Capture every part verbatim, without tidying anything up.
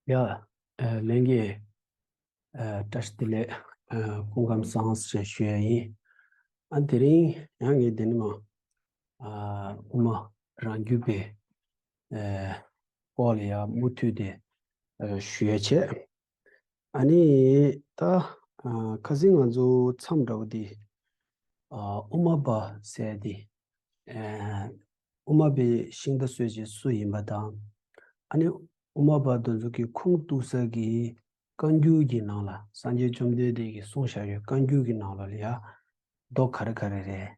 ཡ། ཨ། ལྷན་རྒྱས། ཨ། བཀྲ་ཤིས་བདེ་ལེགས། ཨ། སྐུ་ཁམས་བཟང་ཞེས་ཞུ་ཡ་ཡིན། ཨ། དེ་རིང་ཡང་ངས་འདི་ནས་མར། ཨ། དབུ་མ་རང་རྒྱུད་པའི། ཨ། སྐོར་ལ་ཡང་མུ་མཐུད་དེ། ཨ། ཞུ་ཡ་བྱས། ཨ་ནི། ད། ཨ། ཁ་སང་ང་ཚོ་མཚམས་འདྲ་བོ་འདི། ཨ། དབུ་མ་པ་ཟེར་འདི། ཨ། དབུ་མ་པའི་ཤིང་རྟ་གསོལ་མཁན་སུ་ཡིན་པ་དང་། ཨ་ནི། དབུ་མ་པ་དེ་ཚོ་གི་ཁུངས་གཏུགས་ས་གི་བཀའ་འགྱུར་གྱི་ནང་ལ། སངས་རྒྱས་བཅོམ་ལྡན་འདས་ཀྱིས་གསུངས་བཞག་ཡོད། བཀའ་འགྱུར་གྱི་ནང་ལོགས་ལ་ཡ། མདོ་ག་རེ་ག་རེ་རེད།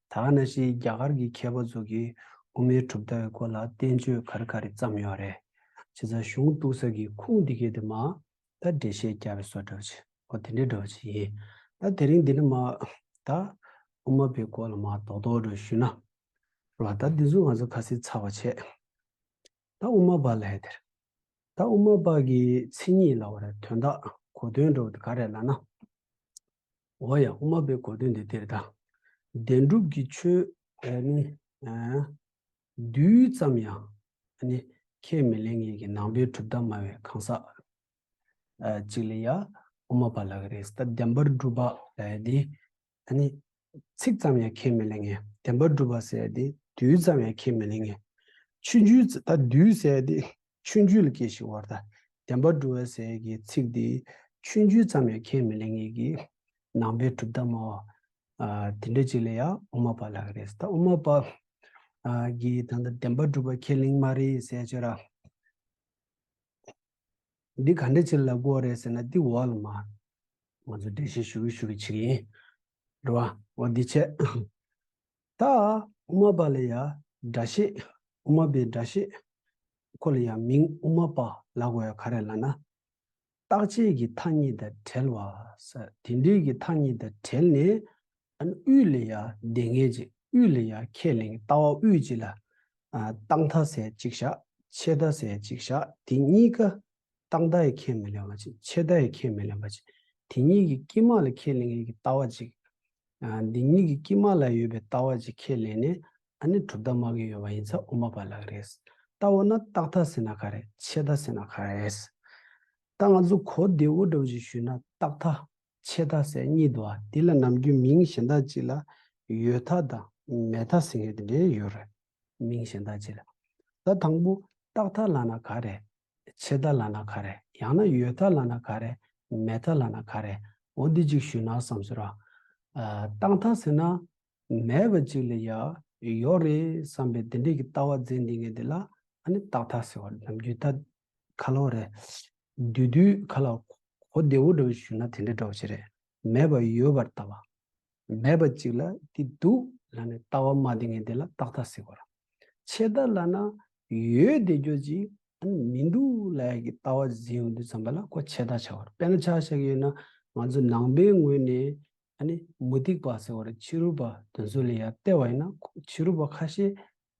ད་ག་ནང་བཞིན་རྒྱ་གར་གྱི་མཁས་པ་ཚོ་གིས་དབུ་མའི་གྲུབ་མཐའ་ཡི་སྐོར་ལ་བསྟན་བཅོས་ག་རེ་ག་རེ་བརྩམས་ཡོད་རེད། བྱས་ཙང་གཞུང་གཏུགས་ས་གི་ཁུངས་འདི་གའི་དེ་མར་ད་འགྲེལ་བཤད་རྒྱབ་པའི་བཟོ་འདྲ་བོ་ཅིག་འོ། དེ་འདྲའི་འདྲ་བོ་ཅིག་ཡིན། ད་དེ་རིང་འདི་ནས་མར་ད་དབུ་མ་པའི་སྐོར་ལ་མར་རྡོག་རྡོག་འདྲ་ཞུས་ན། རེད་བ། ད་འདི་ཚོ་ང་ཚོ་ཁ་སང་ཚར་བ་བྱས། ད་དབུ་མ་པ་ལབ་ཡ་དེ་རེད། ད་དབུ་མ་པ་གི་མཚན་ཉིད་ལབ་པ་རེད། དོན་དག་གོ་དོན་འདྲ་བོ་དེ་ག་རེ་ལབ་ན། འོ་ཡ། དབུ་མ་པའི་གོ་དོན་དེ་དེ་རེད་ད། བདེན་གྲུབ་ཀྱི་ཆོས། ཨ་ནི། ཨ། རྡུལ་ཙམ་ཡང་། ཨ་ནི། ཁས་མི་ལེན་མཁན་གྱི་ནང་པའི་གྲུབ་མཐའ་སྨྲ་བའི་གང་ཟག་ཨ། ཅིག་ལ་ཡ་དབུ་མ་པ་ལབ་ཀྱི་རེད། ད་བདེན་པར་གྲུབ་པ་ལབ་ཡ་དེ། ཨ་ནི། ཚིག་ཙམ་ཡང་ཁས་མི་ལེན་མཁན། བདེན་པར་གྲུབ་པ་ཟེར་ཡ་དེ་རྡུལ་ཙམ་ཡང་ཁས་མི་ལེན་མཁན། ཆུང་ཆུང་ཙ། ད་རྡུལ་ཟེར་ཡ་དེ་ཆུང་ཆུང་ལ་སྐྱེ་ཞིག་བར། ད་བདེན་པར་གྲུབ་པ་ཟེར་ཡ་གི་ཚིག་དེ་ཆུང་ཆུང་ཙམ་ཡང་ཁས་མི་ལེན་མཁན་གྱི་ནང་པའི་གྲུབ་མཐའ་སྨྲ་བ། ཨ། དེ་འདྲ་ཅིག་ལ་ཡ་དབུ་མ་པ་ལབ་ཀྱི་རེད། ད་དབུ་མ་པ། ཨ། གིས་ད་ལྟ་བདེན་པར་གྲུབ་པ་ཁས་ལེན་མ་རེད་ཟེར་བྱས་ར། འདི་ག་འདྲ་ཅིག་ལབ་དགོས་རེད་ཟེར་ན། འདི་འོག་ལ་མར་ང་ཚོ་འགྲེལ་བཤད་ཞུ་གི་ཞུ་གི་བྱེད་ཀྱི་ཡིན། རེད་བ། འོ། འདི་བྱས། ད་དབུ་མ་པ་ལ་ཡ་སྒྲ་བཤད། དབུ་མ་པའི་སྒྲ་བཤད་ཁོ་ལ་ཡ་མིང་དབུ་མ་པ་ལབ་དགོས་ཡ་ག་རེ་ལབ་ན། རྟག་ཆད་ཀྱི་མཐའ་གཉིས་དང་བྲལ་བ་ཟེར། དེ་འདྲའི་གི་མཐའ་གཉིས་དང་བྲལ་ནས། ཨ་ནི་དབུས་ལ་ཡ་བདེན་ངེས་ཅིག་དབུས་ལ་ཡ་ཁས་ལེན། ལྟ་བ་དབུས་གཅིག་ལ། ཨ། རྟག་མཐའ་ཟེར་གཅིག་བཞག་ཆད་མཐའ་ཟེར་གཅིག་བཞག་དེ་གཉིས་ཀ་རྟག་མཐའ་ཡང་ཁས་མི་ལེན་པ་ཅིག་ཆད་མཐའ་ཡང་ཁས་མི་ལེན་པ་ཅིག་དེ་གཉིས་ཀྱི་དཀྱིལ་མ་ལ་ཁས་ལེན་མཁན་གྱི་ལྟ་བ་ཅིག་ཨ། འདི་གཉིས་ཀྱི་དཀྱིལ་མ་ལ་ཡོད་པའི་ལྟ་བ་ཅིག་ཁས་ལེན་ནས། ཨ་ནི་གྲུབ་མཐའ་སྨྲ་གི་ཡོད་པ་ཡིན་ཙང་དབུ་མ་པ་ལབ་ཀྱི་རེད། ད་འོ་ན་རྟག་མཐའ་ཟེར་ན་ག་རེ། ཆད་མཐའ་ཟེར་ན་ག་རེ། ད་ང་ཚོ་གོ་བདེ་བོ་འདྲ་བོ་ཞིག་ཞུས་ན། རྟག་མཐའ་ཆད་མཐའ་ཟེར་གཉིས་འདུག་ཨ། དེ་ལ་ནམ་རྒྱུན་མིང་གཞན་དག་ཅིག་ལ་ཡོད་མཐའ་དང་མེད་མཐའ་ཟེར་མཁན་དེ་འདྲ་ཡོད་རེད། མིང་གཞན་དག་ཅིག་ལ། ད་དང་པོ་རྟག་མཐའ་ལབ་ན་ག་རེ། ཆད་མཐའ་ལབ་ན་ག་རེ། ཡང་ན་ཡོད་མཐའ་ལབ་ན་ག་རེ། མེད་མཐའ་ལབ་ན་ག་རེ། འོ་འདི་གཅིག་ཞུས་ན་བསམ་སོང་ར། ཨ། རྟག་མཐའ་ཟེར་ན་མེད་པ་ཅིག་ལ་ཡ་ཡོད་རེད་བསམ་པའི་དེ་འདྲའི་གི་ལྟ་བ་འཛིན་བསྡད་མཁན་དེ་ལ། ཨ་ནི་རྟག་མཐའ་ཟེར་བ་རེད། ནམ་རྒྱུན་ད་ག་ལབ་རེད། བསྡུས་བསྡུས་ག་ལབ། གོ་བདེ་བོ་འདྲ་བོ་ཞུས་ན་དེ་འདྲ་འདྲ་བོ་ཅིག་རེད། མེད་པ་ཡོད་པར་ལྟ་བ། མེད་པ་ཅིག་ལ་དེ་འདུག་ལབ་ནས་ལྟ་བ་སྨྲ་བསྡད་མཁན་དེ་ལ་རྟག་མཐའ་ཟེར་གོ་ར། ཆད་མཐའ་ལབ་ན་ཡོད་བསྡད་རྒྱུ་ཅིག་ཨ་ནི་མི་འདུག་ལབ་ཡ་གི་ལྟ་བ་འཛིན་ཡོང་དུས་ཙམ་པ་ལ་ཁོ་ཆད་མཐའ་ཆགས་པ་རེད། དཔེར་ན་ཆ་བཞག་གི་ཡོད་ན། ང་ཚོ་ནང་པའི་ངོས་ནས་ཨ་ནི་མུ་སྟེགས་པ་ཟེར་བ་རེད། ཕྱི་རོལ་པ་དེ་ཚོ་ལ་ཡ་བལྟས་པ་ཡིན་ན། ཕྱི་རོལ་པ་ཁ་ཤས་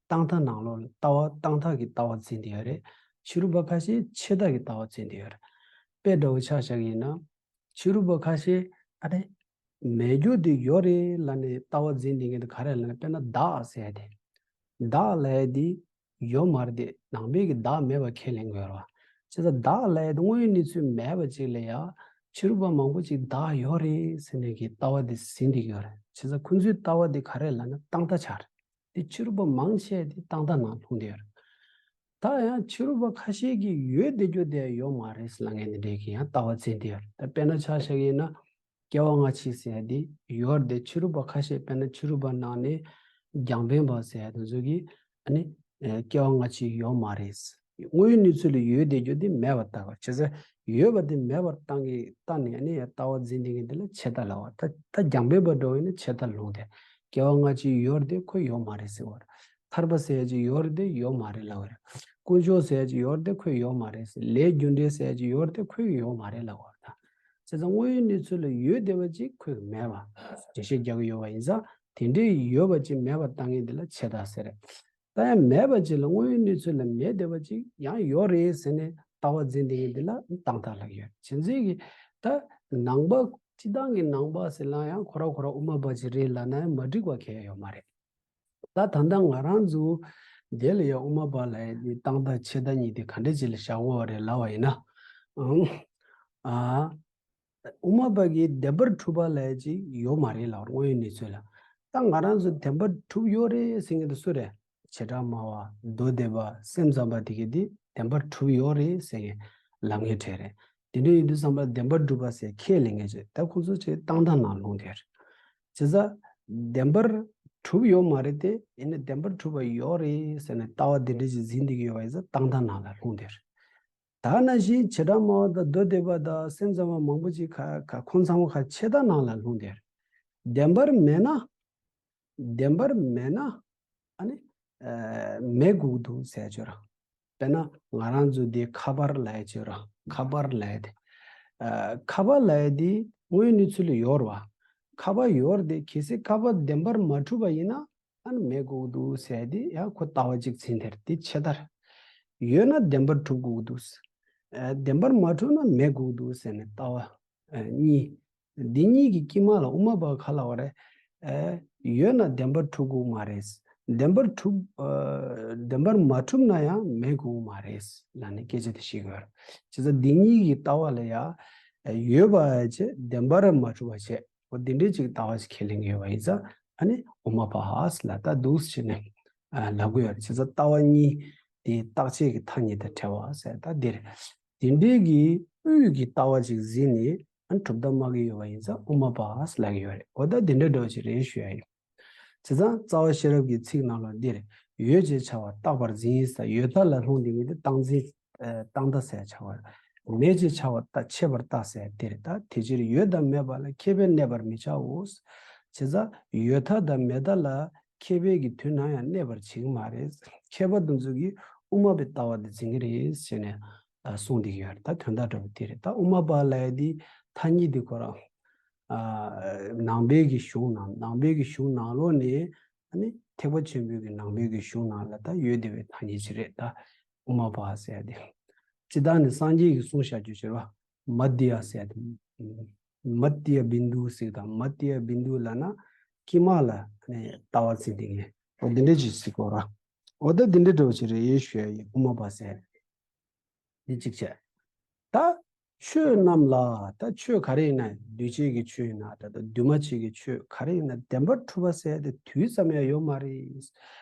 རྟག་མཐའ་ནང་ལོགས་ལ་ལྟ་བ་རྟག་མཐའ་གི་ལྟ་བ་འཛིན་བསྡད་ཡོད་རེད། ཕྱི་རོལ་པ་ཁ་ཤས་ཆད་མཐའ་གི་ལྟ་བ་འཛིན་བསྡད་ཡོད་རེད། དཔེ་འདྲ་བོ་ཆ་བཞག་གི་ཡིན་ན། ཕྱི་རོལ་པ་ཁ་ཤས་ཨ་ནི་མེད་རྒྱུ་དེ་ཡོད་རེད་ལབ་ནས་ལྟ་བ་འཛིན་བསྡད་མཁན་དེ་ག་རེ་ལབ་ན། དཔེར་ན་བདག་ཟེར་ཡ་དེ། བདག་ལབ་ཡ་དེ་ཡོད་མ་རེད་དེ། ནང་པའི་གི་བདག་མེད་པ་ཁས་ལེན་དགོས་རེད་བ། བྱས་ཙང་བདག་ལབ་ཡ་དེ་དངོས་ཡོད་གནས་ཚུལ་མེད་པ་ཅིག་ལ་ཡ་ཕྱི་རོལ་པ་མང་པོ་ཅིག་བདག་ཡོད་རེད་ཟེར་ནས་གི་ལྟ་བ་དེ་འཛིན་བསྡད་ཀྱི་ཡོད་རེད། བྱས་ཙང་ཁོང་ཚོའི་ལྟ་བ་དེ་ག་རེ་ལབ་ན་རྟག་མཐའ་ཆགས་རེད། དེ་ཕྱི་རོལ་པ་མང་ཆེ་དེ་རྟག་མཐའ་ནང་ལྷུང་བསྡད་ཡོད་རེད། ད་ཡང་ཕྱི་རོལ་པ་ཁ་ཤས་ཀྱིས་ཡོད་བསྡད་རྒྱུ་དེ་ཡོད་མ་རེད་ལབ་མཁན་དེ་འདྲའི་གི་ཡང་ལྟ་བ་འཛིན་བསྡད་ཡོད་རེད། ད་དཔེར་ན་ཆ་བཞག་གི་ཡིན་ན། སྐྱེ་བ་སྔ་ཕྱི་ཟེར་ཡ་དེ་ཡོད་རེད་དེ། ཕྱི་རོལ་པ་ཁ་ཤས། དཔེར་ན་ཕྱི་རོལ་པ་ནང་ནས་རྒྱང་འཕེན་པ་ཟེར་ཡ་དེ་ཚོ་གིས་ཨ་ནི་སྐྱེ་བ་སྔ་ཕྱི་ཡོད་མ་རེད། དངོས་ཡོད་གནས་ཚུལ་ལ་ཡོད་བསྡད་རྒྱུ་དེ་མེད་པར་བལྟ་བ། བྱས་ཙང་ཡོད་པ་དེ་མེད་པར་བལྟ་གི་བལྟ་ནས་ཨ་ནི་ལྟ་བ་འཛིན་བསྡད་མཁན་དེ་ལ་ཆད་མཐའ་ལབ་པ། ད་ད་རྒྱང་འཕེན་པ་འདྲ་བོ་ཡིན་ན་ཆད་མཐའ་ལྷུང་སྟེ། སྐྱེ་བ་སྔ་ཕྱི་ཡོད་རེད་དེ་ཁོ་ཡོད་མ་རེད་ཟེར་བ་རེད། ཐར་པ་ཟེར་ཡ་ཅིག་ཡོད་རེད་དེ་ཡོད་མ་རེད་ལབ་པ་རེད། དཀོན་མཆོག་ཟེར་ཡ་ཅིག་ཡོད་རེད་དེ་ཁོས་ཡོད་མ་རེད་ཟེར། ལས་རྒྱུ་འབྲས་ཟེར་ཡ་ཅིག་ཡོད་རེད་དེ་ཁོས་ཡོད་མ་རེད་ལབ་པ་རེད། ད་བྱས་ཙང་དངོས་ཡོད་གནས་ཚུལ་ལ་ཡོད་བསྡད་པ་ཅིག་ཁོས་མེད་པ་འགྲེལ་བཤད་རྒྱག་གི་ཡོད་པ་ཡིན་ཙང་། དེ་འདྲའི་ཡོད་པ་ཅིག་མེད་པར་བལྟ་མཁན་དེ་ལ་ཆད་མཐའ་ཟེར། ད་ཡང་མེད་པ་ཅིག་ལ་དངོས་ཡོད་གནས་ཚུལ་ལ་མེད་བསྡད་པ་ཅིག་ཡང་ཡོད་རེད་ཟེར་ནས་ལྟ་བ་འཛིན་བསྡད་མཁན་དེ་ལ་རྟག་མཐའ་ལབ་ཀྱི་ཡོད། བྱས་ཙང་གི་ད་ནང་པ་སྤྱིར་བཏང་གི་ནང་པ་ཟེར་ལ་ཡང་ཁོ་རང་ཁོ་རང་དབུ་མ་པ་ཅིག་རེད་ལབ་ན་ཡང་མ་འགྲིག་པ་གང་ཡང་ཡོད་མ་རེད། ད་ད་ལྟ་ང་རང་ཚོ་ དེ་ལ་ཡང་དབུ་མ་པ་ལ་ཡང་དེ་རྟག་མཐའ་ཆད་མཐའ་གཉིས་དེ་ག་འདྲ་ཅིག་ལ་བཞག་དགོས་པ་རེད་ལབ་པ་ཡིན་ན། ཨང་། ཨ། དབུ་མ་པ་གིས་བདེན་པར་གྲུབ་པ་ལབ་ཅིག་ཡོད་མ་རེད་ལབ་པ་རེད། དངོས་ཡོད་གནས་ཚུལ་ལ། ད་ང་རང་ཚོ་བདེན་པར་གྲུབ་ཡོད་རེད་ཟེར་མཁན་དེ་སུ་རེད། བྱེ་བྲག་སྨྲ་བ། མདོ་སྡེ་པ། སེམས་ཙམ་པ་དེ་གིས་དེ་བདེན་པར་གྲུབ་ཡོད་རེད་ཟེར་མཁན་ལབ་མཁན་གྲས་རེད། དེ་འདྲ་ཡིན་དུས་ཙམ་པ་བདེན་པར་གྲུབ་པ་ཟེར་ཁས་ལེན་མཁན་ཅིག་ད་ཁོང་ཚོ་ཅིག་རྟག་མཐའ་ནང་ལྷུང་བསྡད་རེད། བྱས་ཙང་བདེན་པར་གྲུབ་ཡོད་མ་རེད་དེ། ཡིན་ནའི་བདེན་པར་གྲུབ་པ་ཡོད་རེད་ཟེར་ནས་ལྟ་བ་དེ་འདྲ་ཞིག་འཛིན་བསྡད་ཀྱི་ཡོད་པ་ཡིན་ཙང་རྟག་མཐའ་ནང་ལ་ལྷུང་བསྡད་རེད། ད་ནང་བཞིན་བྱེ་བྲག་སྨྲ་བ་དང་མདོ་སྡེ་པ་དང་སེམས་ཙམ་པ་མང་པོ་ཅིག་ཁ་ཁ་ཁོང་ཚང་མ་ཁ་ཆད་མཐའ་ནང་ལ་ལྷུང་བསྡད་རེད། བདེན་པར་མེད་ན། བདེན་པར་མེད་ན། ཨ་ནི། ཨ། མེད་དགོས་ཀྱི་འདུག་ཟེར་ཡ་ཅིག་ཡོད་རེད། དཔེར་ན་ང་རང་ཚོ་འདི་ཁ་པར་ལབ་ཡ་ཅིག་ཡོད་རེད། ཁ་པར་ལབ་ཡ་དེ། ཨ། ཁ་པར་ལབ་ཡ་དེ་དངོས་ཡོད་གནས་ཚུལ་ལ་ཡོད་རེད་བ། ཁ་པར་ཡོད་རེད་དེ། གལ་སྲིད་ཁ་པར་བདེན་པར་མ་གྲུབ་པ་ཡིན་ན། ཨ་ནི་མེད་དགོས་ཀྱི་འདུག་ཟེར་ཡ་དེ་ཡང་ཁོ་ལྟ་བ་གཅིག་ཟིན་དེར་དེ་ཆད་མཐར། ཡོད་ན་བདེན་པར་གྲུབ་དགོས་ཀྱི་འདུག་ཨ། བདེན་པར་མ་གྲུབ་ན་མེད་དགོས་ཀྱི་འདུག་ཟེར་ནས་ལྟ་བ། ཨ། གཉིས། འདི་གཉིས་ཀྱི་དཀྱིལ་མ་ལ་དབུ་མ་པ་ག་ལབ་པ་རེད། ཨ། ཡོད་ན་བདེན་པར་གྲུབ་དགོས་མ་རེད། བདེན་པར་གྲུབ། ཨ། བདེན་པར་མ་གྲུབ་ན་ཡང་མེད་དགོས་མ་རེད་ལབ་ནས་སྐད་ཆ་དེ་བཤད་ཀྱི་ཡོད་རེད། བྱས་ཙང་འདི་གཉིས་ཀྱི་ལྟ་བ་ལ་ཡང་ཡོད་པ་བྱས། བདེན་པར་མ་གྲུབ་པ་བྱས། འོ་འདི་འདྲའི་ཅིག་ལྟ་བ་ཞིག་ཁས་ལེན་གྱི་ཡོད་པ་ཡིན་ཙང་། ཨ་ནི་དབུ་མ་པ་ལ་ད་འདུག་སེ་བྱས་ནས། ཨ། ལབ་ཀྱི་ཡོད་རེད། བྱས་ཙང་ལྟ་བ་གཉིས་དེ་རྟག་ཆད་ཀྱི་མཐའ་གཉིས་དང་བྲལ་བ་ཟེར་ད་འདིར། དེ་འདྲའི་གི་དབུས་ཀྱི་ལྟ་བ་ཅིག་འཛིན་ནས། ཨ། གྲུབ་མཐའ་སྨྲ་གི་ཡོད་པ་ཡིན་ཙང་དབུ་མ་པ་ལབ་ཀྱི་ཡོད་རེད། འོ་ད་དེ་འདྲ་འདྲ་བོ་ཅིག་རེད་ཞུ་ཡ་ཡིན། བྱས་ཙང་རྩ་བ་ཤེས་རབ་ཀྱི་ཚིག་ནང་ལ་འདིར། ཡོད་ཅེས་བྱ་བ་རྟག་པར་འཛིན་ཟེར། ཡོད་མཐའ་ལ་ལྷུང་བསྡད་མཁན་དེ་རྟག་འཛིན། ཨ། རྟག་མཐའ་ཟེར་བྱ་བ་རེད། མེད་ཅེས་བྱ་བ་རྟག་ཆད་པར་རྟག་ཟེར་དེ་རེད། ད་དེ་ཕྱིར་ཡོད་དང་མེད་པ་ལ་ཁྱད་པར་གནས་པར་མི་བྱའོ། བྱས་ཙང་ཡོད་མཐའ་དང་མེད་མཐའ་ལ་ཁྱད་པར་གྱི་དུས་ནམ་ཡང་གནས་པར་བྱེད་ཀྱི་མ་རེད། མཁས་པ་དེ་ཚོ་གིས་དབུ་མ་པའི་ལྟ་བ་དེ་འཛིན་གྱི་རེད་ཟེར་ནས། ཨ། གསུངས་བསྡད་ཀྱི་ཡོད་རེད། ད་དོན་དག་འདྲ་བོ་དེ་རེད། ད་དབུ་མ་པ་ལབ་ཡ་དེ་མཐའ་གཉིས་དེ་ཁོ་རང་། ཨ། ནང་པའི་གི་གཞུང་ནང་། ནང་པའི་གི་གཞུང་ནང་ལོགས་ནས། ཨ་ནི་ཐེག་པ་ཆེན་པོའི་གི་ནང་པའི་གི་གཞུང་ནང་ལ་ད་ཡོད་བསྡད་པའི་མཐའ་གཉིས་ཅིག་རེད། ད་དབུ་མ་པ་ཟེར་ཡ་དེ། སྤྱིར་བཏང་ནི་སངས་རྒྱས་ཀྱིས་གསུངས་བཞག་རྒྱུ་ཅིག་རེད་བ། མ་ཏི་ཡ་ཟེར་ཡ་དེ། མ་ཏི་ཡ་བིན་དུ་ཟེར་དང་། མ་ཏི་ཡ་བིན་དུ་ལབ་ན་དཀྱིལ་མ་ལ་ནི་ལྟ་བ་འཛིན་བསྡད་མཁན། འོ་འདི་འདྲ་ཅིག་ཟེར་གོ་ར། འོ་ད་འདི་འདྲ་འདྲ་བོ་ཅིག་རེད་ཞུ་ཡ་ཡིན། དབུ་མ་པ་ཟེར་ཡ་དེ། འདི་གཅིག་བྱས། ད་ཆོས་རྣམས་ལ། ད་ཆོས་ག་རེ་ཡིན་ན། འདུས་བྱས་ཀྱི་ཆོས་ཡིན་ན་འདྲ། ད་འདུས་མ་བྱས་ཀྱི་ཆོས་ག་རེ་ཡིན་ན་བདེན་པར་གྲུབ་པ་ཟེར་ཡ་དེ་དུས་ཙམ་ཡང་ཡོད་མ་རེད།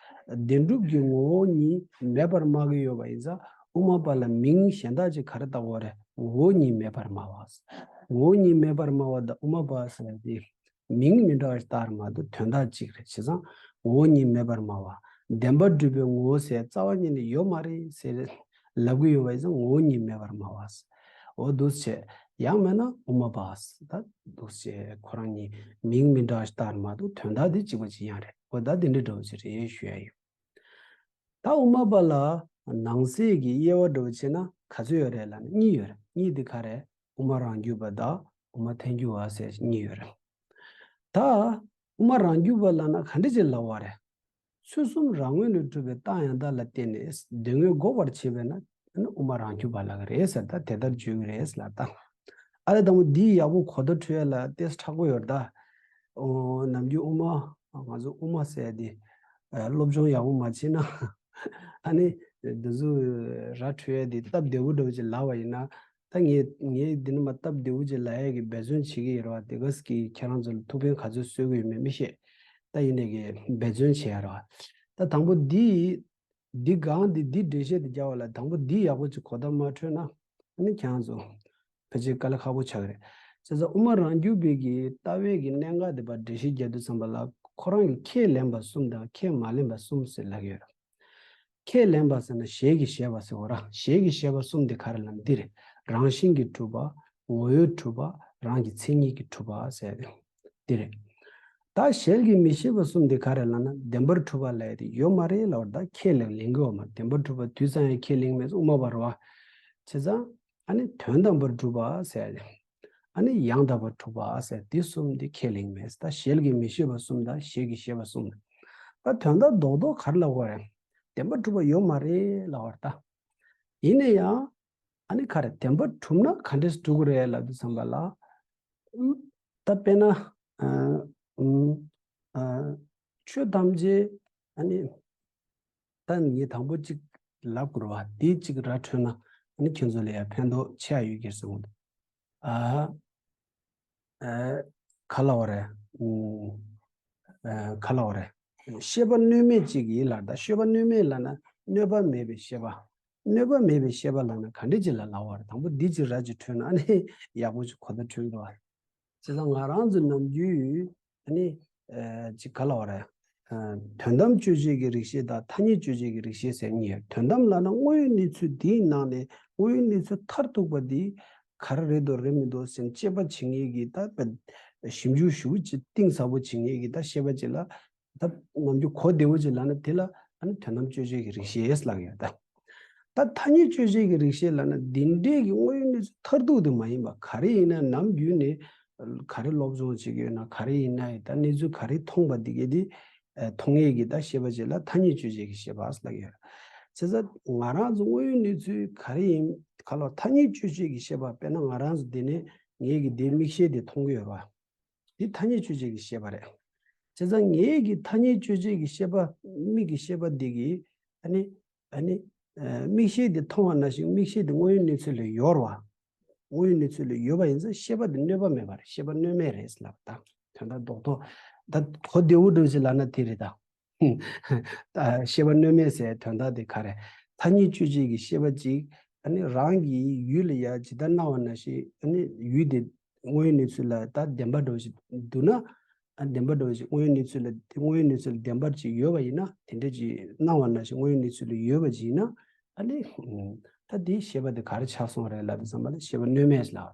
བདེན་གྲུབ་ཀྱི་ངོ་བོ་ཉིད་མེད་པར་སྨྲ་གི་ཡོད་པ་ཡིན་ཙང་། དབུ་མ་པ་ལ་མིང་གཞན་དག་ཅིག་ག་རེ་བཏགས་དགོས་རེད། ངོ་བོ་ཉིད་མེད་པར་སྨྲ་བ། ངོ་བོ་ཉིད་མེད་པར་སྨྲ་བ་དང་དབུ་མ་པ་ཟེར་ཡ་དེ། མིང་མི་འདྲ་བ་ཞིག་བཏགས་རེད་མ་གཏོགས་དོན་དག་གཅིག་རེད། བྱས་ཙང་ངོ་བོ་ཉིད་མེད་པར་སྨྲ་བ། བདེན་པར་གྲུབ་པའི་ངོ་བོ་ཟེར་རྩ་བ་ཉིད་ནས་ཡོད་མ་རེད་ཟེར་ལབ་ཀྱི་ཡོད་པ་ཡིན་ཙང་ངོ་བོ་ཉིད་མེད་པར་སྨྲ་བ། འོ་འདུག་སེ་བྱས། ཡང་མིན་ན་དབུ་མ་པ། ད་འདུག་སེ་བྱས་ཁོ་རང་གཉིས་མིང་མི་འདྲ་བ་ཞིག་བཏགས་རེད་མ་གཏོགས་དོན་དག་དེ་གཅིག་པ་གཅིག་རྐྱང་རེད། འོ་ད་དེ་འདྲ་འདྲ་བོ་ཅིག་རེད་ཞུ་ཡ་ཡིན། ད་དབུ་མ་པ་ལ་ནང་གསེས་ཀྱི་དབྱེ་བ་འདྲ་བོ་བྱས་ན་ག་ཚོད་ཡོད་རེད་ལབ་ན་གཉིས་ཡོད་རེད། གཉིས་དེ་ག་རེ། དབུ་མ་རང་རྒྱུད་པ་དང་དབུ་མ་ཐལ་འགྱུར་བ་ཟེར་གཉིས་ཡོད་རེད། ད་དབུ་མ་རང་རྒྱུད་པ་ལབ་ན་ག་འདྲ་ཅིག་ལབ་པ་རེད། ཚུལ་གསུམ་རང་ངོས་ནས་གྲུབ་པའི་རྟགས་ཡང་དག་ལ་བརྟེན་ནས་དོན་དངོས་འགོག་པར་བྱེད་པས་ན། ཨ་ནི་དབུ་མ་རང་རྒྱུད་པ་ལབ་ཀྱི་རེད་ཟེར། ད་དེ་ལྟར་བརྗོད་ཀྱི་རེད་ལབ་ད། ཨ་ལས་དང་པོ་འདི་ཡག་པོ་གོ་བརྡ་འཕྲོད་ཡ་ལ་ཏོག་ཙམ་དྲག་པོ་ཡོད་རེད་ད། ཨོ། ནམ་རྒྱུན་དབུ་མ། ང་ཚོ་དབུ་མ་ཟེར་ཡ་དེ། ཨ། སློབ་སྦྱོང་ཡག་པོ་མ་བྱས་ན། ཨ་ནི་འདི་ཚོ་ར་འཕྲོད་ཡ་དེ་སྟབས་བདེ་པོ་འདྲ་བོ་ཅིག་ལབ་པ་ཡིན་ན། ད་ངས་ངས་འདི་ནི་མ་སྟབས་བདེ་པོ་ཅིག་ལབ་ཡ་གི་འབད་བརྩོན་བྱེད་ཀྱི་ཡོད་རེད་བ། དེ་ག་ས་གི་ཁྱེད་རང་ཚོ་ལ་ཐུགས་ཕན་ག་ཚོད་གསོས་ཀྱི་ཡོད་མེད་མི་ཤེས། ད་ཡིན་ནའི་གི་འབད་བརྩོན་བྱེད་ཡ་རེད་བ། ད་དང་པོ་འདི། འདི་སྒང་འདི་འདི་འགྲེལ་བཤད་འདི་རྒྱག་པ་ལ་དང་པོ་འདི་ཡག་པོ་ཅིག་གོ་བརྡ་མ་འཕྲོད་ན། ཨ་ནི་ཁྱེད་རང་ཚོ་ཕལ་ཆེར་དཀའ་ལས་ཁག་པོ་ཆགས་ཀྱི་རེད། བྱས་ཙང་དབུ་མ་རང་རྒྱུད་པའི་གི་ལྟ་བའི་གི་གནད་འགག་འདི་པར་འགྲེལ་བཤད་རྒྱག་དུས་ཙམ་པ་ལ་ཁོ་རང་གི་ཁས་ལེན་པ་གསུམ་དང་ཁས་མ་ལེན་པ་གསུམ་ཟེར་ལབ་ཀྱི་ཡོད་རེད། ཁས་ལེན་པ་ཟེར་ན་ཞལ་གྱིས་བཞེས་པ་ཟེར་བ་ར། ཞལ་གྱིས་བཞེས་པ་གསུམ་འདི་ག་རེ་ལབ་ན་འདི་རེད། རང་བཞིན་གྱིས་གྲུབ་པ། ངོ་བོས་གྲུབ་པ། རང་གི་མཚན་ཉིད་ཀྱིས་གྲུབ་པ་ཟེར་ཏེ། འདི་རེད། ད་ཞལ་གྱིས་མི་བཞེས་པ་གསུམ་འདི་ག་རེ་ལབ་ན་བདེན་པར་གྲུབ་པ་ལབ་ཡ་དེ་ཡོད་མ་རེད་ལབ་པ་རེད། ད་ཁས་ལེན་ལེན་གྱི་ཡོད་མ་རེད། བདེན་པར་གྲུབ་པ་དུས་ཙམ་ཡང་ཁས་ལེན་མེད་དབུ་མ་པ་རེད་བ། བྱས་ཙང་ཨ་ནི་དོན་དམ་པར་གྲུབ་པ་ཟེར་ཡ་དེ། ཨ་ནི་ཡང་དག་པར་གྲུབ་པ་ཟེར་དེ་གསུམ་འདི་ཁས་ལེན་མེད། ད་ཞལ་གྱིས་མི་བཞེས་པ་གསུམ་དང་ཞལ་གྱིས་བཞེས་པ་གསུམ། ད་དོན་དག་རྡོག་རྡོག་ག་རེ་ལབ་དགོས་རེད། བདེན་པར་གྲུབ་པ་ཡོད་མ་རེད་ལབ་པ་རེད་ད། ཡིན་ན་ཡང་། ཨ་ནི་ག་རེ་བདེན་པར་གྲུབ་ན་ག་འདྲས་སེ་གྲུབ་ཀྱི་རེད་ལབ་དུས་ཙམ་པ་ལ། ཨུམ། ད་དཔེར་ན། ཨ། ཨུམ། ཨ། ཆོས་ཐམས་ཅད་ཨ་ནི། ད་ངས་དང་པོ་གཅིག་ལབ་དགོས་རེད་བ། དེ་གཅིག་ར་འཕྲོད་ན་ཨ་ནི་ཁྱོད་ཚོ་ལ་ཡང་ཕན་ཐོགས་ཆེ་ཡ་ཡོད་ཀྱི་རེད་བསམ་གྱི་འདུག་ཨ། ཨ། ག་ལབ་དགོས་རེད། ཨུམ། ཨ། ག་ལབ་དགོས་རེད། ཤེས་པ་གནོད་མེད་ཅིག་ཡིན་ལབ། ད་ཤེས་པ་གནོད་མེད་ལབ་ན་གནོད་པ་མེད་པའི་ཤེས་པ། གནོད་པ་མེད་པའི་ཤེས་པ་ལབ་ན་ག་འདྲ་ཅིག་ལ་ལབ་དགོས་རེད། དང་པོ་འདི་གཅིག་ར་གཅིག་འཕྲོད་ན་ཨ་ནི་ཡག་པོ་ཅིག་གོ་བརྡ་འཕྲོད་འགྲོ་བ་རེད། བྱས་ཙང་ང་རང་ཚོ་ནམ་རྒྱུན་ཨ་ནི་ཨ་ཅིག་ག་ལབ་དགོས་རེད། ཨ། དོན་དམ་དཔྱོད་བྱེད་ཀྱི་རིགས་ཤེས་དང་ཐ་སྙད་དཔྱོད་བྱེད་ཀྱི་རིགས་ཤེས་ཟེར་གཉིས་ཡོད། དོན་དམ་ལབ་ན་དངོས་ཡོད་གནས་ཚུལ་དེའི་ནང་ནས་དངོས་ཡོད་གནས་ཚུལ་མཐར་ཐུག་པ་དེ་ག་རེ་རེད་འདུག་རེད་མི་འདུག་ཟེར་དཔྱད་པ་བྱེད་མཁན་གྱི་ད་ཞིབ་འཇུག་ཞེ་པོ་ཅིག་གཏིང་ཟབ་པོ་བྱེད་མཁན་གྱི་ད་ཤེས་པ་ཅིག་ལ། ད་ནམ་རྒྱུན་གོ་བདེ་བོ་ཅིག་ལབ་ན་དེ་ལ་ཨ་ནི་དོན་དམ་དཔྱོད་བྱེད་ཀྱི་རིགས་ཤེས་ལབ་ཀྱི་ཡོད་ད། ད་ཐ་སྙད་དཔྱོད་བྱེད་ཀྱི་རིགས་ཤེས་ལབ་ན་འདི་འདྲའི་གི་དངོས་ཡོད་གནས་ཚུལ་མཐར་ཐུག་དེ་མ་ཡིན་པ། ག་རེ་ཡིན་ན་ནམ་རྒྱུན་ནས་ག་རེ་སློབ་སྦྱོང་བྱེད་ཀྱི་ཡོད་ན། ག་རེ་ཡིན་ན་ཡང་ད་གནས་ཚུལ་ག་རེ་མཐོང་པ་འདི་གའི་དེ་མཐོང་ཡས་ཀྱི་ད་ཤེས་པ་ཅིག་ལ་ཐ་སྙད་དཔྱོད་བྱེད་ཀྱི་ཤེས་པ་ལབ་ཀྱི་ཡོད། བྱས་ཙང་ང་རང་ཚོ་དངོས་ཡོད་གནས་ཚུལ་ག་རེ་ཡིན་ག་ལ་ཐ་སྙད་དཔྱོད་བྱེད་ཀྱི་ཤེས་པ། དཔེར་ན་ང་རང་ཚོ་འདི་ནས་ངས་ཀྱི་འདི་མིག་ཤེལ་དེ་མཐོང་གི་ཡོད་རེད་བ། འདི་ཐ་སྙད་དཔྱོད་བྱེད་ཀྱི་ཤེས་པ་རེད། བྱས་ཙང་ངའི་གི་ཐ་སྙད་དཔྱོད་བྱེད་ཀྱི་ཤེས་པ། མིག་གི་ཤེས་པ་འདི་གིས་ཨ་ནི་ཨ་ནི་ཨ་མིག་ཤེལ་འདི་མཐོང་བ་ནང་བཞིན་མིག་ཤེལ་འདི་དངོས་ཡོད་གནས་ཚུལ་ལ་ཡོད་རེད་བ། དངོས་ཡོད་གནས་ཚུལ་ལ་ཡོད་པ་ཡིན་ཙང་ཤེས་པ་འདི་གནོད་པ་མེད་པ་རེད། ཤེས་པ་གནོད་མེད་རེད་ལབ། ད་དོན་དག་རྡོག་རྡོག་ད་གོ་བདེ་བོ་འདྲ་བོ་ཞིག་ལབ་ན་དེ་རེད་ད། ཤེས་པ་གནོད་མེད་ཟེར་དོན་དག་དེ་ག་རེ། ཐ་སྙད་དཔྱོད་བྱེད་ཀྱི་ཤེས་པ་ཅིག་ཨ་ནི་རང་གི་ཡུལ་ལ་ཡ་ཇི་ལྟར་སྣང་བ་ནང་བཞིན་ཨ་ནི་ཡུལ་དེ་དངོས་ཡོད་གནས་ཚུལ་ལ་ད་བདེན་པ་འདྲ་བོ་ཞིག་འདུག་ན། ཨ་བདེན་པ་འདྲ་བོ་ཞིག་དངོས་ཡོད་གནས་ཚུལ་ལ་དེ་དངོས་ཡོད་གནས་ཚུལ་ལ་བདེན་པ་ཅིག་ཡོད་པ་ཡིན་ན། དེ་འདྲ་ཅིག་སྣང་བ་ནང་བཞིན་དངོས་ཡོད་གནས་ཚུལ་ལ་ཡོད་པ་ཅིག་ཡིན་ན། ཨ་ནི་ད་དེའི་ཤེས་པ་དེ་ག་རེ་ཆགས་སོང་རེད་ལབ་དུས་ཙམ་པ་ལ་ཤེས་པ་གནོད་མེད་ལབ་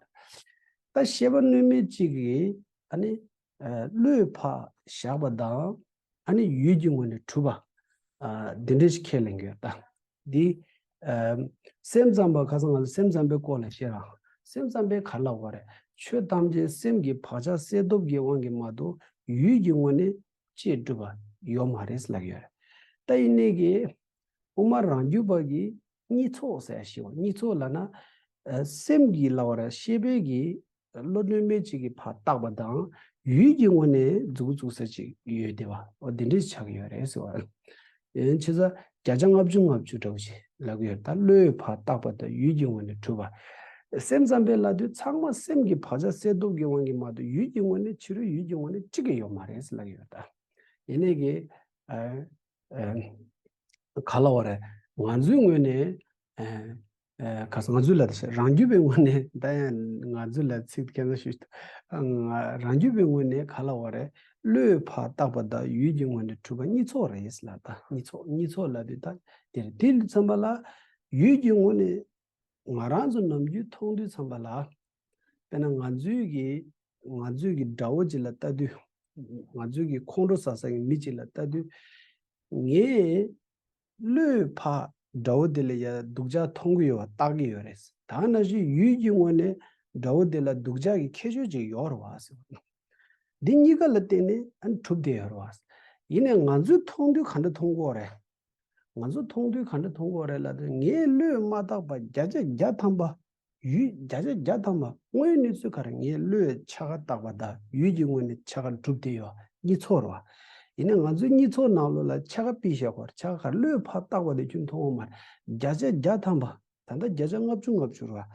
པ་རེད། ད་ཤེས་པ་གནོད་མེད་ཅིག་གིས་ཨ་ནི་བློས་ཕར་བཞག་པ་དང་། ཨ་ནི་ཡུལ་གྱི་ངོས་ནས་གྲུབ་པ། ཨ། འདི་འདྲ་ཞིག་ཁས་ལེན་གྱི་ཡོད་ད། འདི། ཨ། སེམས་ཙམ་པ་ཁ་སང་ང་ཚོ་སེམས་ཙམ་པའི་སྐོར་ལ་བཤད་ར། སེམས་ཙམ་པས་ག་རེ་ལབ་པ་རེད། ཆོས་ཐམས་ཅད་སེམས་ཀྱི་བག་ཆགས་གསལ་སྟོབས་ཀྱི་དབང་གིས་མ་གཏོགས་ཡུལ་གྱི་ངོས་ནས་ཅིག་གྲུབ་པ་ཡོད་མ་རེད་ལབ་ཀྱི་ཡོད་རེད། ད་ཡིན་ནའི་གི་དབུ་མ་རང་རྒྱུད་པ་གིས་གཉིས་ཚོགས་ཟེར་ཡ་ཞིག་ཡོད། གཉིས་ཚོགས་ལབ་ན། ཨ། སེམས་ཀྱི་ལབ་པ་རེད། ཤེས་པའི་གི་བློ་གནོད་མེད་ཅིག་གིས་ཕར་བཏགས་པ་དང་། ཡུལ་གྱི་ངོས་ནས་མཛུབ་གུ་བཙུགས་ས་ཅིག་ཡོད་བསྡད་པ། འོ་འདི་འདྲ་ཞིག་ཆགས་ཀྱི་ཡོད་རེད་ཟེར་བ། ཡིན་ཕྱིན་ཆད་བརྒྱ་ཆ་ལྔ་བཅུ་ལྔ་བཅུ་འདྲ་བོ་ཞིག་ལབ་ཀྱི་ཡོད་རེད། ད་བློས་ཕར་བཏགས་པ་དང་ཡུལ་གྱི་ངོས་ནས་གྲུབ་པ། སེམས་ཙམ་པས་ལབ་དུས་ཚང་མ་སེམས་ཀྱི་བག་ཆགས་གསལ་སྟོབས་ཀྱི་དབང་གིས་མ་གཏོགས་ཡུལ་གྱི་ངོས་ནས། ཕྱི་རོལ་ཡུལ་གྱི་ངོས་ནས་གཅིག་ཀྱང་ཡོད་མ་རེད་ཟེར་ལབ་ཀྱི་ཡོད་རེད་ད། ཡིན་ནའི་གི། ཨ། ཨ། ག་རེ་ལབ་དགོས་རེད། ང་ཚོའི་ངོས་ནས། ཨ། ཨ། ག་ས་ང་ཚོའི་ལ་དེ་རང་རྒྱུད་པའི་ངོས་ནས། ད་ཡང་ང་ཚོའི་ལ་ཚིག་ཁྱད་མཚར་ཞིག་ཨ། ང་རང་རྒྱུད་པའི་ངོས་ནས་ག་རེ་ལབ་དགོས་རེད། བློས་ཕར་བཏགས་པ་དང་ཡུལ་གྱི་ངོས་ནས་གྲུབ་པ་གཉིས་ཚོགས་རེད་ལབ། ད་གཉིས་ཚོགས། གཉིས་ཚོགས་ལབ་དུས་ད་དེ་རེད། དེ་ལ་མཚོན་པ་ལ་ཡུལ་གྱི་ངོས་ནས། ང་རང་ཚོ་ནམ་རྒྱུན་མཐོང་དུས་ཙམ་པ་ལ། དཔེར་ན་ང་ཚོའི་གི། ང་ཚོའི་གི་དགྲ་བོ་ཅིག་ལ་ལྟ་དུས། ང་ཚོའི་གི་ཁོང་ཁྲོ་ཟ་ས་གི་མི་ཅིག་ལ་ལྟ་དུས། ངས་བློས་ཕར་དགྲ་བོ་དེ་ལ་ཡ་སྡུག་ཅག་མཐོང་གི་ཡོད་པ་བཏགས་ཀྱི་ཡོད་རེད། ད་ནང་བཞིན་ཡུལ་གྱི་ངོས་ནས་དགྲ་བོ་དེ་ལ་སྡུག་ཅག་གི་ཁྱད་ཆོས་ཅིག་ཡོད་རེད་བ་ཟེར་བ། འདི་གཉིས་ཀ་ལ་བརྟེན་ནས་ཨ་ནི་གྲུབ་བསྡད་ཡོད་རེད་བ། ཡིན་ནའི་ང་ཚོས་མཐོང་དུས་ག་འདྲ་མཐོང་གི་ཡོད་རེད། ང་ཚོ་མཐོང་དུས་ག་འདྲ་མཐོང་གི་ཡོད་རེད་ལབ་དུས། ངས་བློས་མ་བཏགས་པ་བརྒྱ་ཆ་བརྒྱ་ཐམ་པ། ཡུལ་བརྒྱ་ཆ་བརྒྱ་ཐམ་པ། དངོས་ཡོད་གནས་ཚུལ་ག་རེ་ངས་བློས་འཆར་ཀ་བཏགས་པ་དང་ཡུལ་གྱི་ངོས་ནས་འཆར་ཀ་གྲུབ་བསྡད་ཡོད་གཉིས་ཚོགས་རེད་བ། ཡིན་ནའི་ང་ཚོའི་གཉིས་ཚོགས་ནང་ལོགས་ལ་འཆར་ཀ་ཕུད་བཞག་གོ། འཆར་ཀ་ག་རེ་བློས་ཕར་བཏགས་པ་དེ་ཁྱོད་མཐོང་ཡོད་མ་རེད། བརྒྱ་ཆ་བརྒྱ་ཐམ་པ། ད་ལྟ་བརྒྱ་ཆ་ལྔ་བཅུ་ལྔ་བཅུ་རེད་བ།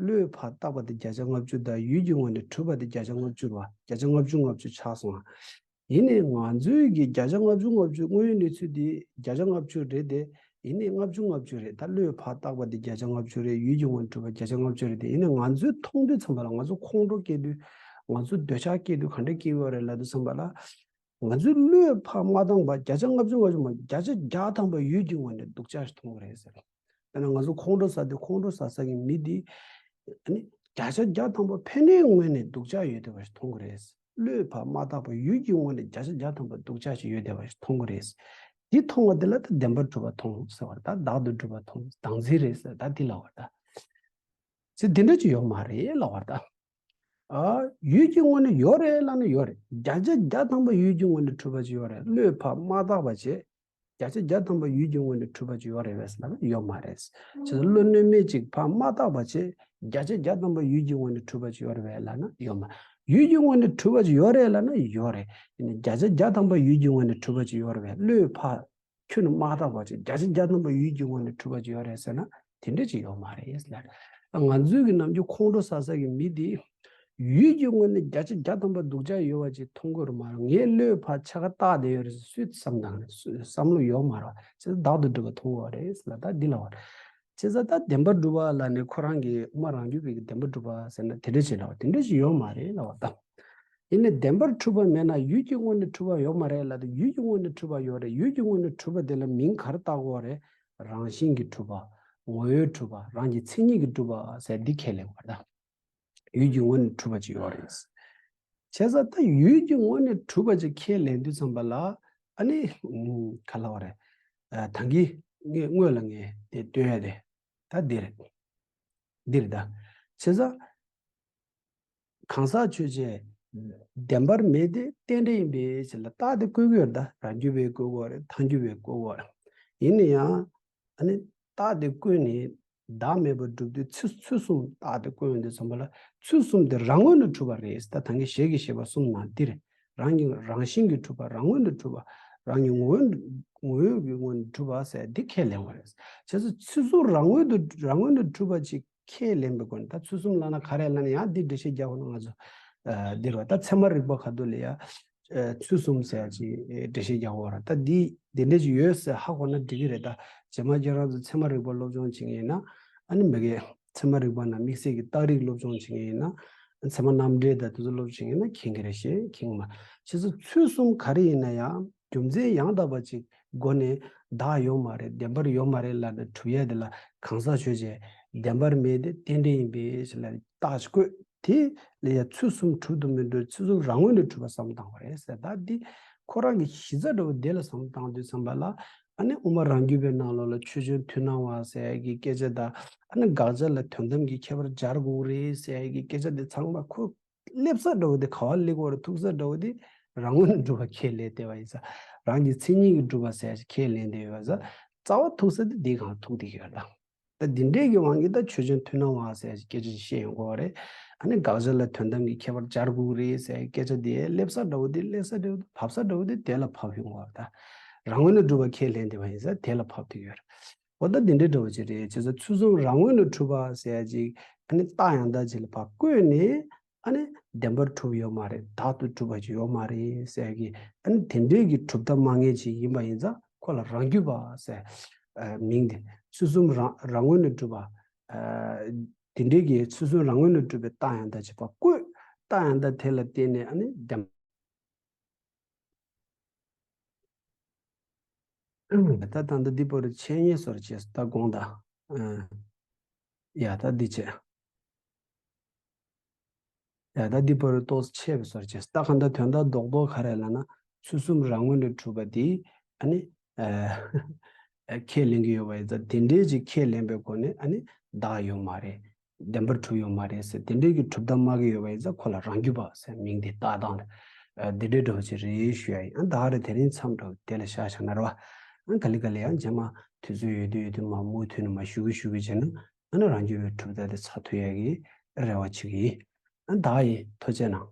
བློས་ཕར་བཏགས་པ་དེ་བརྒྱ་ཆ་ལྔ་བཅུ་དང་ཡུལ་གྱི་ངོས་ནས་གྲུབ་པ་དེ་བརྒྱ་ཆ་ལྔ་བཅུ་རེད་བ། བརྒྱ་ཆ་ལྔ་བཅུ་ལྔ་བཅུ་ཆགས་སོང་བ། ཡིན་ནའི་ང་ཚོའི་གི་བརྒྱ་ཆ་ལྔ་བཅུ་ལྔ་བཅུ་དངོས་ཡོད་གནས་ཚུལ་དེ་བརྒྱ་ཆ་ལྔ་བཅུ་རེད་དེ། ཡིན་ནའི་ལྔ་བཅུ་ལྔ་བཅུ་རེད། ད་བློས་ཕར་བཏགས་པ་དེ་བརྒྱ་ཆ་ལྔ་བཅུ་རེད། ཡུལ་གྱི་ངོས་ནས་གྲུབ་པ་བརྒྱ་ཆ་ལྔ་བཅུ་རེད་དེ། ཡིན་ནའི་ང་ཚོའི་མཐོང་དུས་ཙམ་པ་ལ་ང་ཚོ་ཁོང་ཁྲོ་སྐྱེ་དུས། ང་ཚོ་འདོད་ཆགས་སྐྱེ་དུས་ག་འདྲ་སྐྱེ་གི་ཡོད་རེད་ལབ་དུས་ཙམ་པ་ལ། ང་ཚོས་བློས་ཕར་མ་བཏང་པ་བརྒྱ་ཆ་ལྔ་བཅུ་ང་བཅུ་མ། བརྒྱ་ཆ་བརྒྱ་ཐམ་པ་ཡུལ་གྱི་ངོས་ནས་སྡུག་ཅག་ཞིག་མཐོང་གི་རེད་ཟེར། དཔེར་ན་ང་ཚོ་ཁོང་ཁྲོ་ཟ་དུས་ཁོང་ཁྲོ་ཟ་ས་གི་མི་འདི། ཨ་ནི་བརྒྱ་ཆ་བརྒྱ་ཐམ་པ་ཕན་བདེའི་ངོས་ནས་སྡུག་ཅག་ཡོད་བསྡད་པ་ཞིག་མཐོང་གི་རེད། བློས་ཕར་མ་བཏགས་པ་ཡུལ་གྱི་ངོས་ནས་བརྒྱ་ཆ་བརྒྱ་ཐམ་པ་སྡུག་ཅག་ཞིག་ཡོད་བསྡད་པ་ཞིག་མཐོང་གི་རེད། འདི་མཐོང་བ་དེ་ལ་ད་བདེན་པར་གྲུབ་པ་མཐོང་ཟེར་བ་རེད། ད་བདག་ཏུ་གྲུབ་པ་མཐོང་། བདག་འཛིན་རེད་ཟེར། ད་འདི་ལབ་པ་རེད་ད། ཚེ་འདི་འདྲ་ཅིག་ཡོད་མ་རེད་ལབ་པ་རེད་ད། ཨ། ཡུལ་གྱི་ངོས་ནས་ཡོད་རེད་ལབ་ན་ཡོད་རེད། བརྒྱ་ཆ་བརྒྱ་ཐམ་པ་ཡུལ་གྱི་ངོས་ནས་གྲུབ་པ་ཅིག་ཡོད་རེད། བློས་ཕར་མ་བཏགས་པ་བྱས། བརྒྱ་ཆ་བརྒྱ་ཐམ་པ་ཡུལ་གྱི་ངོས་ནས་གྲུབ་པ་ཅིག་ཡོད་རེད་པས་ལབ་ན་ཡོད་མ་རེད། བྱས་ཙང་བློ་གནོད་མེད་ཅིག་ཕར་མ་བཏགས་པ་བྱས། བརྒྱ་ཆ་བརྒྱ་ཐམ་པ་ཡུལ་གྱི་ངོས་ནས་གྲུབ་པ་ཅིག་ཡོད་རེད་པས་ལབ་ན་ཡོད་མ། ཡུལ་གྱི་ངོས་ནས་གྲུབ་པ་ཅིག་ཡོད་རེད་ལབ་ན་ཡོད་རེད། ཡིན་ནའི་བརྒྱ་ཆ་བརྒྱ་ཐམ་པ་ཡུལ་གྱི་ངོས་ནས་གྲུབ་པ་ཅིག་ཡོད་རེད་པས། བློས་ཕར། ཁྱོན་ནས་མ་དག་པ་ཅིག་བརྒྱ་ཆ་བརྒྱ་ཐམ་པ་ཡུལ་གྱི་ངོས་ནས་གྲུབ་པ་ཅིག་ཡོད་རེད་ཟེར་ན་དེ་འདྲ་ཅིག་ཡོད་མ་རེད་ལ། ང་ཚོའི་གི་ནམ་རྒྱུན་ཁོང་ཁྲོ་ཟ་ས་གི་མི་དེ་ཡུལ་གྱི་ངོས་ནས་བརྒྱ་ཆ་བརྒྱ་ཐམ་པ་སྡུག་ཅག་ཡོད་པ་ཅིག་མཐོང་གི་རེད་མ་རེད། ངའི་བློས་ཕར་ཆ་ག་བཏགས་བསྡད་ཡོད་རེད་ཟེར་སུས་བསམ་བཏང་རེད། སུས་བསམ་བློ་ཡོད་མ་རེད། བྱས་ཙང་བདག་ཏུ་གྲུབ་པ་མཐོང་གི་ཡོད་རེད་ལ། ད་འདི་ལ་བར། བྱས་ཙང་ད་བདེན་པར་གྲུབ་པ་ལ་ནི་ཁོ་རང་གི་དབུ་མ་རང་རྒྱུད་པའི་གི་བདེན་པར་གྲུབ་པ་ཟེར་ན་དེ་འདྲ་ཅིག་ལ་བར་དེ་འདྲ་ཅིག་ཡོད་མ་རེད་ལ་བར་ད། ཡིན་ནའི་བདེན་པར་གྲུབ་པ་མེད་ན་ཡུལ་གྱི་ངོས་ནས་གྲུབ་པ་ཡོད་མ་རེད་ལ། ད་ཡུལ་གྱི་ངོས་ནས་གྲུབ་པ་ཡོད་རེད། ཡུལ་གྱི་ངོས་ནས་གྲུབ་པ་དེ་ལ་མིང་ག་རེ་བཏགས་དགོས་རེད། རང་བཞིན་གྱིས་གྲུབ་པ། ངོ་བོས་གྲུབ་པ། རང་གི་མཚན་ཉིད་ཀྱིས་གྲུབ་པ་ཟེར་འདི་ཁས་ལེན་དགོས་རེད་ད། ཡུལ་གྱི་ངོས་ནས་གྲུབ་པ་ཅིག་ཡོད་རེད། བྱས་ཙང་ད་ཡུལ་གྱི་ངོས་ནས་གྲུབ་པ་ཅིག་ཁས་ལེན་དུས་ཙམ་པ་ལ་ཨ་ནི་ཨུམ་ག་ལབ་དགོས་རེད། ཨ་ད་གིན་ངས་སྔོན་ལ་ངས་དེ་སྟོན་ཡ་དེ་ད་འདི་རེད། འདི་རེད་ད། བྱས་ཙང་གང་ཟག་ཆོས་ཅན། བདེན་པར་མེད་དེ་རྟེན་འབྲེལ་ཡིན་པའི་ཕྱིར་ལ་རྟགས་དེ་བཀོད་ཀྱི་ཡོད་རེད་ད། རང་རྒྱུད་པས་བཀོད་དགོས་རེད། ཐལ་འགྱུར་བས་བཀོད་དགོས་རེད། ཡིན་ན་ཡང་ཨ་ནི་རྟགས་དེ་བཀོད་ནས་བདག་མེད་པར་སྒྲུབ་དུས་ཚུལ་ཚུལ་གསུམ་རྟགས་དེ་བཀོད་ཡོང་དུས་ཙམ་པ་ལ་ཚུལ་གསུམ་དེ་རང་ངོས་ནས་གྲུབ་པ་རེད། ད་ད་གིན་ཞལ་གྱི་བཞེད་པ་གསུམ་ནང་འདི་རེད། རང་གི་རང་བཞིན་གྱིས་གྲུབ་པ། རང་ངོས་ནས་གྲུབ་པ། རང་གི་ངོ་བོ་ངོ་བོ་གི་ངོས་ནས་གྲུབ་པ་ཟེར་འདི་ཁས་ལེན་དགོས་རེད། བྱས་ཙང་ཚུལ་གསུམ་རང་ངོས་ནས་རང་ངོས་ནས་གྲུབ་པ་ཅིག་ཁས་ལེན་པའི་སྒོ་ནས། ད་ཚུལ་གསུམ་ལབ་ན་ག་རེ་ལབ་ན་ཡང་འདི་འགྲེལ་བཤད་རྒྱག་དགོས་ན་ང་ཚོ་ཨ་འདིར་བ་ད་ཚད་མ་རིག་པ་ཁ་ཐུག་ལ་ཡ་ཨ་ཚུལ་གསུམ་ཟེར་ཡ་ཅིག་འགྲེལ་བཤད་རྒྱག་དགོས་ར། ད་འདི་འདི་འདྲ་ཅིག་ཡོད་ཟེར་ཧ་གོ་ན་འགྲིག་གི་རེད། ད་རྗེས་མ་ཁྱེད་རང་ཚོ་ཚད་མ་རིག་པ་སློབ་སྦྱོང་བྱེད་མཁན་ཡིན་ན་ཨ་ནི་མི་གའི་ཚད་མ་རིག་པ་ནང་དམིགས་བསལ་གྱི་རྟགས་རིགས་སློབ་སྦྱོང་བྱེད་མཁན་ཡིན་ན། ཚད་མ་རྣམ་འགྲེལ་དང་དེ་ཚོ་སློབ་སྦྱོང་བྱེད་མཁན་ཡིན་ན་མཁྱེན་གྱི་རེད། ཤེས་མཁྱེན་གྱི་མ། བྱས་ཙང་ཚུལ་གསུམ་ག་རེ་ཡིན་ན་ཡང་རྒྱུ་མཚན་ཡང་དག་པ་ཅིག་སྒོ་ནས་བདག་ཡོད་མ་རེད། བདེན་པར་ཡོད་མ་རེད་ལབ་ནས་གྲུབ་ཡ་དེ་ལ་གང་ཟག་ཆོས་ཅན། བདེན་པར་མེད་དེ་རྟེན་འབྲེལ་ཡིན་པའི་ཕྱིར་ལ་རྟགས་ཤིག་བཀོད། དེ་ལ་ཡ་ཚུལ་གསུམ་གྲུབ་ཏུ་མི་འགྲོ། ཚུལ་གསུམ་རང་ངོས་ནས་གྲུབ་པ་བསམ་བཏང་བ་རེད་ཟེར། ད་འདི་ཁོ་རང་གི་གཞི་རྩ་འདྲ་བོ་དེ་ལ་བསམ་བཏང་དུས་ཙམ་པ་ལ་ཨ་ནི་དབུ་མ་རང་རྒྱུད་པའི་ནང་ལོགས་ལ་ཆོས་ཅན་མཐུན་སྣང་བ་ཟེར་ཡ་གི་སྐད་ཆ་དང་། ཨ་ནི་དགག་བྱ་ལ་དོན་དམ་གྱི་ཁྱད་པར་སྦྱར་དགོས་རེད་ཟེར་ཡ་གི་སྐད་ཆ་དེ་ཚང་མ་ཁོ་སླེབས་ས་འདྲ་བོ་དེ་ག་བ་སླེབས་ཀྱི་ཡོད་རེད། ཐུག་ས་འདྲ་བོ་དེ་རང་ངོས་ནས་གྲུབ་པ་ཁས་ལེན་བསྡད་པ་ཡིན་ཙང་། རང་གི་མཚན་ཉིད་ཀྱིས་གྲུབ་པ་ཟེར་ཁས་ལེན་བསྡད་ཡོད་པ་ཙང་རྩ་བ་ཐུག་ས་དེ་འདི་གང་ཐུག་བསྡད་ཀྱི་ཡོད་རེད། ད་འདི་འདྲའི་གི་དབང་གིས་ད་ཆོས་ཅན་མཐུན་སྣང་བ་ཟེར་སྐད་ཆ་ཞིག་བཤད་ཡོང་གི་ཡོད་རེད། ཨ་ནི་དགག་བྱ་ལ་དོན་དམ་གྱི་ཁྱད་པར་སྦྱར་དགོས་རེད་ཟེར་སྐད་ཆ་དེ་སླེབས་ས་འདྲ་བོ་དེ་སླེབས་ས་འདྲ་བོ་དེ་བབས་ས་འདྲ་བོ་དེ་དེ་ལ་བབས་ཡོང་གི་ཡོད་རེད། ད་རང་ངོས་ནས་གྲུབ་པ་ཁས་ལེན་བསྡད་པ་ཡིན་ཙང་དེ་ལ་བབས་བསྡད་ཀྱི་ཡོད་རེད། འོ་ད་འདི་འདྲའི་འདྲ་བོ་ཅིག་རེད། བྱས་ཙང་ཚུལ་གསུམ་རང་ངོས་ནས་གྲུབ་པ་ཟེར་ཡ་ཅིག་ཨ་ནི་རྟགས་ཡང་དག་ཅིག་ལ་ཕར་བཀོད་ནས་ཨ་ནི་བདེན་པར་གྲུབ་ཡོད་མ་རེད། བདག་ཏུ་གྲུབ་པ་ཅིག་ཡོད་མ་རེད་ཟེར་ཡ་གི་ཨ་ནི་དེ་འདྲའི་གི་གྲུབ་མཐའ་མ་ངེས་ཅིག་ཡིན་པ་ཡིན་ཙང་ཁོ་ལ་རང་རྒྱུད་པ་ཟེར་ཨ་མིང་དེ། ཚུལ་གསུམ་རང་རང་ངོས་ནས་གྲུབ་པ་ཨ་དེ་འདྲའི་གི་ཚུལ་གསུམ་རང་ངོས་ནས་གྲུབ་པའི་རྟགས་ཡང་དག་ཅིག་ཕར་བཀོད། རྟགས་ཡང་དག་དེ་ལ་བརྟེན་ནས་ཨ་ནི་བདེན། ད་ད་ལྟ་འདི་པར་འཆད་ཉན་བཟོ་འདྲ་བྱས་སོང་། ད་དགོངས་དག་ཨ། ཡ་ད་འདི་བྱས། ཡ་ད་འདི་པར་ཏོག་ཙམ་འཆད་པའི་བཟོ་འདྲ་བྱས་སོང་། ད་གང་ལྟར་དོན་དག་རྡོག་རྡོག་ག་རེ་ལབ་ན་ཚུལ་གསུམ་རང་ངོས་ནས་གྲུབ་པ་འདི་ཨ་ནི་ཨ་ཁས་ལེན་གྱི་ཡོད་པ་ཡིན་ཙང་དེ་འདྲའི་ཅིག་ཁས་ལེན་པའི་སྒོ་ནས་ཨ་ནི་བདག་ཡོད་མ་རེད། བདེན་པར་གྲུབ་ཡོད་མ་རེད་ཟེར་དེ་འདྲའི་གི་གྲུབ་མཐའ་སྨྲ་གི་ཡོད་པ་ཡིན་ཙང་ཁོ་ལ་རང་རྒྱུད་པ་ཟེར་མིང་དེ་བཏགས་སྟངས་རེད། ཨ་འདི་འདྲའི་འདྲ་བོ་ཅིག་རེད་ཞུ་ཡ་ཡིན། ཨ་ད་རེས་དེ་རིང་མཚམས་འདྲ་བོ་དེ་ལ་བཞག་བཞག་ན་རེད་བ། ཨ་ག་ལེ་ག་ལེ་ཡང་རྗེས་མ་དུས་ཚོད་ཡོད་དུས་ཡོད་དུས་མ་མུ་མཐུད་ནས་མ་ཞུ་གི་ཞུ་གི་བྱས་ན་ཨ་ནི་རང་རྒྱུད་པའི་གྲུབ་མཐའ་དེ་ཚར་ཐུབ་ཡ་གི་རེ་བ་བྱེད་ཀྱི་ཡིན། ཨ་ད་ཡིན། ཐུགས་རྗེ་གནང་།